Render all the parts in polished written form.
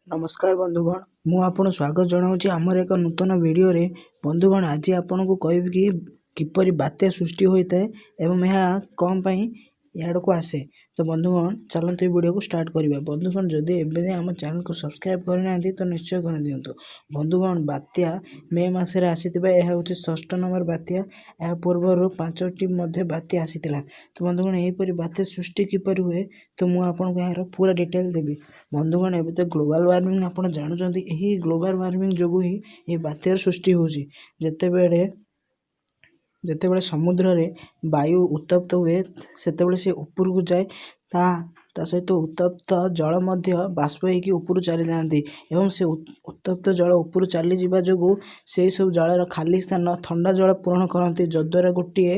ନମସ୍କାର ବନ୍ଧୁଗଣ, ମୁଁ ଆପଣଙ୍କୁ ସ୍ୱାଗତ ଜଣାଉଛି ଆମର ଏକ ନୂତନ ଭିଡ଼ିଓରେ। ବନ୍ଧୁଗଣ, ଆଜି ଆପଣଙ୍କୁ କହିବି କି କିପରି ବାତ୍ୟା ସୃଷ୍ଟି ହୋଇଥାଏ ଏବଂ ଏହା କ'ଣ ପାଇଁ ଇଆଡ଼କୁ ଆସେ। ତ ବନ୍ଧୁଗଣ, ଚାଲନ୍ତୁ ଏ ଭିଡ଼ିଓକୁ ଷ୍ଟାର୍ଟ କରିବା। ବନ୍ଧୁଗଣ, ଯଦି ଏବେ ଯାଏଁ ଆମ ଚ୍ୟାନେଲକୁ ସବସ୍କ୍ରାଇବ୍ କରିନାହାନ୍ତି, ତ ନିଶ୍ଚୟ କରିଦିଅନ୍ତୁ। ବନ୍ଧୁଗଣ, ବାତ୍ୟା ମେ ମାସରେ ଆସିଥିବା ଏହା ହେଉଛି ଷଷ୍ଠ ନମ୍ବର ବାତ୍ୟା। ଏହା ପୂର୍ବରୁ ପାଞ୍ଚଟି ମଧ୍ୟ ବାତ୍ୟା ଆସିଥିଲା। ତ ବନ୍ଧୁଗଣ, ଏହିପରି ବାତ୍ୟା ସୃଷ୍ଟି କିପରି ହୁଏ, ତ ମୁଁ ଆପଣଙ୍କୁ ଏହାର ପୁରା ଡିଟେଲ୍ ଦେବି। ବନ୍ଧୁଗଣ, ଏବେ ତ ଗ୍ଲୋବାଲ୍ ୱାର୍ମିଂ ଆପଣ ଜାଣୁଛନ୍ତି। ଏହି ଗ୍ଲୋବାଲ୍ ୱାର୍ମିଂ ଯୋଗୁଁ ହିଁ ଏହି ବାତ୍ୟାର ସୃଷ୍ଟି ହେଉଛି। ଯେତେବେଳେ ସମୁଦ୍ରରେ ବାୟୁ ଉତ୍ତପ୍ତ ହୁଏ, ସେତେବେଳେ ସେ ଉପରକୁ ଯାଏ। ତା ସହିତ ଉତ୍ତପ୍ତ ଜଳ ମଧ୍ୟ ବାଷ୍ପ ହେଇକି ଉପରୁ ଚାଲିଯାଆନ୍ତି ଏବଂ ସେ ଉତ୍ତପ୍ତ ଜଳ ଉପରୁ ଚାଲିଯିବା ଯୋଗୁଁ ସେଇ ସବୁ ଜଳର ଖାଲି ସ୍ଥାନ ଥଣ୍ଡା ଜଳ ପୂରଣ କରନ୍ତି, ଯଦ୍ୱାରା ଗୋଟିଏ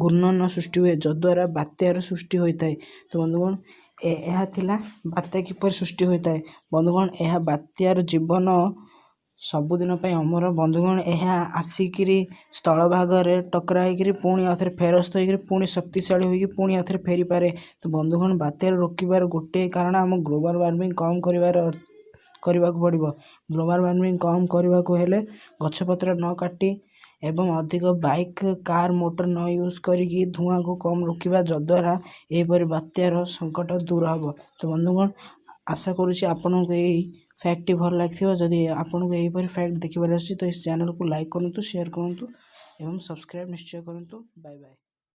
ଘୂର୍ଣ୍ଣନ ସୃଷ୍ଟି ହୁଏ, ଯଦ୍ୱାରା ବାତ୍ୟାର ସୃଷ୍ଟି ହୋଇଥାଏ। ତ ବନ୍ଧୁଗଣ, ଏହା ଥିଲା ବାତ୍ୟା କିପରି ସୃଷ୍ଟି ହୋଇଥାଏ। ବନ୍ଧୁଗଣ, ଏହା ବାତ୍ୟାର ଜୀବନ ସବୁଦିନ ପାଇଁ ଅମର। ବନ୍ଧୁଗଣ, ଏହା ଆସିକିରି ସ୍ଥଳଭାଗରେ ଟକରା ହେଇକିରି ପୁଣି ଆଉଥରେ ଫେରସ୍ତ ହେଇକିରି, ପୁଣି ଶକ୍ତିଶାଳୀ ହୋଇକି ପୁଣି ଆଉଥରେ ଫେରିପାରେ। ତ ବନ୍ଧୁଗଣ, ବାତ୍ୟାର ରୋକିବାର ଗୋଟିଏ କାରଣ ଆମ ଗ୍ଲୋବାଲ୍ ୱାର୍ମିଂ କମ୍ କରିବାକୁ ପଡ଼ିବ। ଗ୍ଲୋବାଲ୍ ୱାର୍ମିଂ କମ୍ କରିବାକୁ ହେଲେ ଗଛପତ୍ର ନ କାଟି ଏବଂ ଅଧିକ ବାଇକ୍, କାର୍, ମୋଟର ନ ୟୁଜ୍ କରିକି ଧୂଆଁକୁ କମ୍ ରୋକିବା, ଯଦ୍ୱାରା ଏହିପରି ବାତ୍ୟାର ସଙ୍କଟ ଦୂର ହେବ। ତ ବନ୍ଧୁଗଣ, ଆଶା କରୁଛି ଆପଣଙ୍କୁ ଏଇ ଫ୍ୟାକ୍ଟଟି ଭଲ ଲାଗିଥିବ। ଯଦି ଆପଣଙ୍କୁ ଏହିପରି ଫ୍ୟାକ୍ଟ ଦେଖିବାର ଅଛି, ତ ଏହି ଚ୍ୟାନେଲକୁ ଲାଇକ୍ କରନ୍ତୁ, ସେୟାର କରନ୍ତୁ ଏବଂ ସବସ୍କ୍ରାଇବ୍ ନିଶ୍ଚୟ କରନ୍ତୁ। Bye bye.